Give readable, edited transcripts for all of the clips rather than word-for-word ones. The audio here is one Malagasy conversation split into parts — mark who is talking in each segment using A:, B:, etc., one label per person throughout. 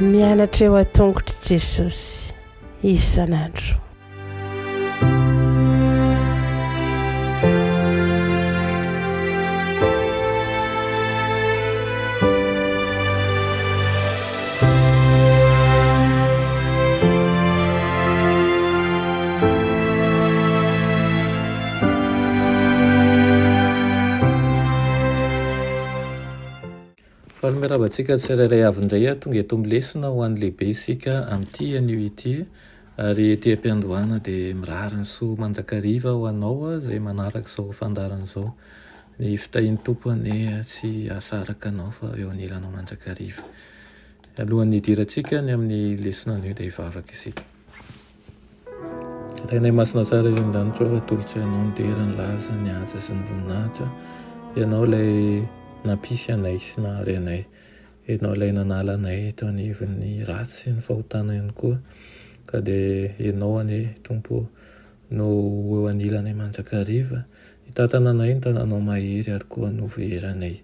A: Mianatra eo an-tongotr'i Jesosy isan'andro.
B: Faly miarahaba antsika tsirairay avy indray aho tonga eto amin'ny lesona ho an'ny lehibe isika amin'ity anio ity ary ety am-piandohana dia mirary ny soa mandrakariva ho anao izay manaraka izao fandaharana izao. Ny fitahian'ny Tompo anie tsy hahasaraka anao fa eo anilanao mandrakariva. Alohan'ny hidirantsika ny amin'ny lesona anio dia hivavaka isika. Rainay masina tsara izay an-danitra ao, atolotray Anao ny dera, ny laza, ny haja sy ny voninahitra. Ianao ilay nampisy anay sy nahary anay. Ianao ilay nanala anay eto anivon'ny ratsy sy ny fahotana ihany koa. Ka dia Ianao anie, Tompo, no ho eo anilanay mandrakariva. Hitantana anay ny tananao mahery ary koa hanovo hery anay.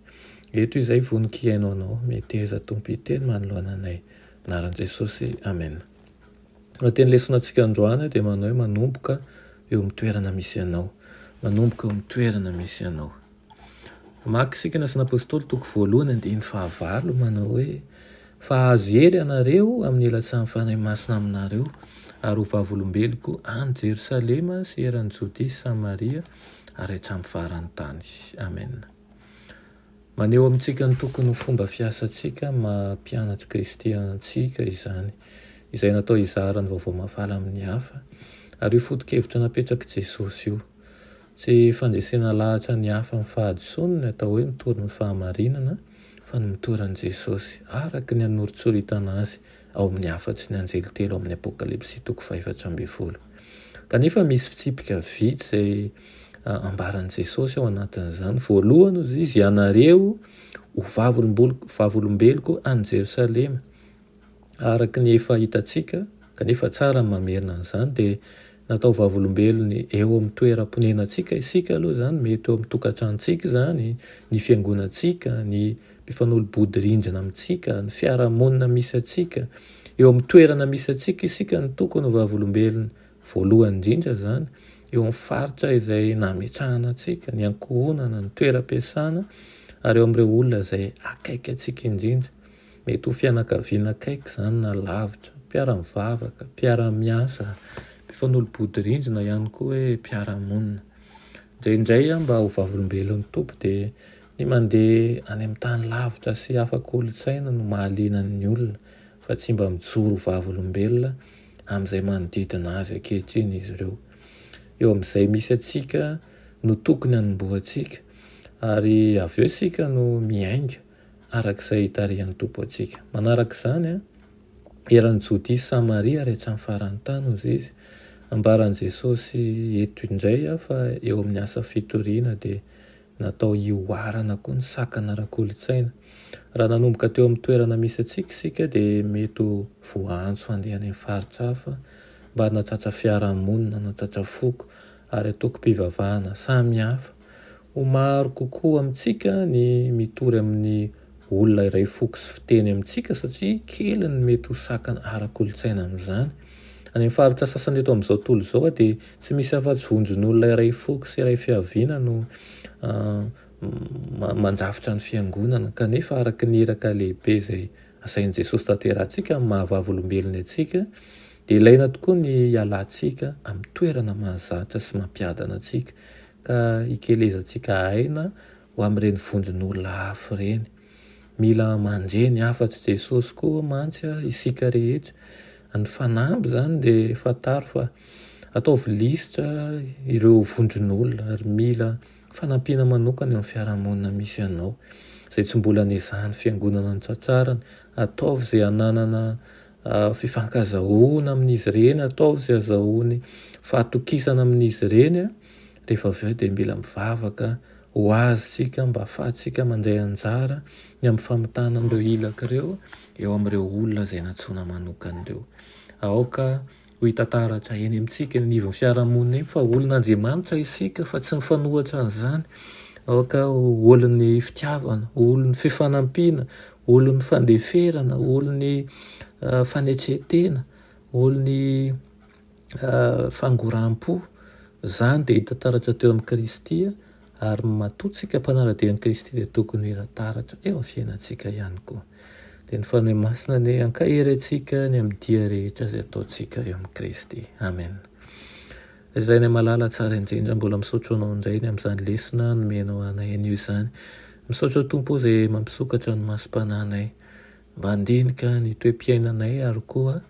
B: Eto izay vonon-kihaino Anao. Meteza, Tompo, hiteny manoloana anay. Anaran'i Jesosy, Amena. Ny teny lesonantsika androany dia manao hoe manomboka eo amin'ny toerana misy anao. Manomboka eo amin'ny toerana misy anao. Maka isika ny Asan'ny Apostoly toko voalohany andininy fahavalo manao hoe fa hahazo hery ianareo amin'ny hilatsahan'ny Fanahy Masina aminareo ary ho vavolombeloko any Jerosalema sy eran'i Jodia sy Samaria ary hatramin'ny faran'ny tany. Amena. Maneho amintsika ny tokony ho fomba fiasantsika maha mpianatr'i Kristy antsika izany, izay natao hizara ny vaovao mahafaly amin'ny hafa, ary io foto-kevitra napetrak'i Jesosy io. Tsy fandresena lahatra ny hafa amin'ny fahadisoany ny atao hoe mitory ny fahamarinana, fa ny mitory an'i Jesosy, araka ny anoritsoritana azy ao amin'ny hafatry ny anjely telo ao amin'ny Apokalypsy toko fahefatra ambin'ny folo. Kanefa misy fitsipika vitsy izay ambaran'i Jesosy ao anatin'izany. Voalohany, hoy izy, ianareo ho vavolombeloko any Jerosalema. Araka ny efa hitantsika, kanefa tsara ny mamerina an'izany, dia natao vavolombelony eo amin'ny toeram-ponenantsika isika aloha izany, mety eo amin'ny tokantranontsika izany, ny fiangonantsika, ny mpifanolo-bodirindrina amintsika, ny fiarahamonina misy antsika. Eo amin'ny toerana misy antsika isika no tokony ho vavolombelony voalohany indrindra izany, eo amin'ny faritra izay nametrahana antsika, ny ankohonana, ny toeram-piasana, ary eo amin'ireo olona izay akaiky antsika indrindra. Mety ho fianakaviana akaiky izany na lavitra, mpiara-mivavaka, mpiara-miasa, mpifanolo-bodirindrina ihany koa hoe mpiara-monina. Indraindray mba ho vavolombelon'ny Tompo dia Ny mandeha any amin'ny tany lavitra sy hafa kolontsaina no mahaliana ny olona fa tsy mba mijoro ho vavolombelona amin'izay manodidina azy ankehitriny izy ireo. Eo amin'izay misy antsika no tokony hanombohantsika ary avy eo isika no miainga araka izay itarihan'ny Tompo antsika. Manaraka izany, eran'i Jodia sy Samaria ary hatramin'ny faran'ny tany, hozy izy. Ambaran'i Jesosy eto indray fa eo amin'ny asa fitoriana dia Natao hihoarana koa ny sakana ara-kolontsaina. Raha nanomboka teo amin'ny toerana misy antsika isika dia mety ho voaantso handeha any amin'ny faritra hafa mba hanatratra fiarahamonina, hanatratra foko ary antokom-pivavahana samy hafa. Ho maro kokoa amintsika ny mitory amin'ny olona iray foko sy fiteny amintsika satria kely ny mety ho sakana ara-kolontsaina amin'izany. Any amin'ny faritra sasany eto amin'izao tontolo izao dia tsy misy afa-tsy vondron'olona iray foko sy iray fiaviana no mandrafitra ny fiangonana. Kanefa araka ny iraka lehibe izay asain'i Jesosy tanterahantsika amin'ny maha-vavolombelony antsika dia ilaina tokoa ny hialantsika amin'ny toerana mahazatra sy mampiadana antsika ka hikelezantsika aina ho amin'ireny vondron'olona hafa ireny. Mila mandre ny hafatr'i Jesosy koa mantsy isika rehetra. Ny fanamby izany dia fantaro fa ataovy lisitra ireo vondron'olona ary mila fanampiana manokana eo amin'ny fiarahamonina misy anao. Izay tsy mbola nezahan'ny fiangonana notratrarina, ataovy izay hananana fifankazahoana amin'izy ireny, ataovy izay azahoany fahatokisana amin'izy ireny. Rehefa avy eo dia mila mivavaka ho azy isika mba ahafahantsika mandray anjara ny amin'ny famitana an'ireo ilaka ireo eo amin'ireo olona izay nantsoina manokana ireo. Aoka ho hita taratra eny amintsika eny anivon'ny fiarahamonina eny fa olon'Andriamanitra isika fa tsy mifanohitra an'izany. Aoka ho olon'ny fitiavana, ho olon'ny fifanampiana, ho olon'ny fandeferana, ho olon'ny fanetren-tena, ho olon'ny fangoraham-po. Izany dia hita taratra teo amin'i Kristy ary matoa tsika mpanara-dia an'i Kristy dia tokony ho hita taratra eo amin'ny fiainantsika ihany koa. Dia ny Fanahy Masina anie hankahery antsika ny amin'ny dia rehetra izay ataontsika eo amin'i Kristy. Amen. Ry Rainay malala tsara indrindra, mbola misaotra Anao indray ny amin'izany lesona nomenao anay anio izany. Misaotra Tompo izay mampisokatra ny masom-panahinay. Mba handinika ny toe-piainanay ary koa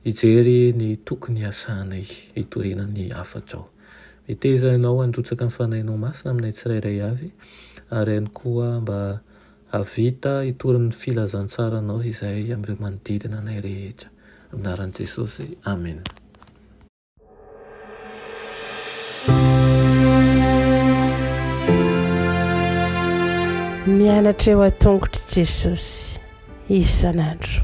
B: hijery ny tokony hiasanay hitoriana ny hafatrao. Meteza Ianao handrotsaka ny Fanahinao Masina aminay tsirairay avy ary ihany koa mba hahavita hitory ny filazantsaranao izahay amin'ireo manodidina anay rehetra. Amin'ny anaran'i Jesosy, Amena.
A: Mianatra eo an-tongotr'i Jesosy isan'andro.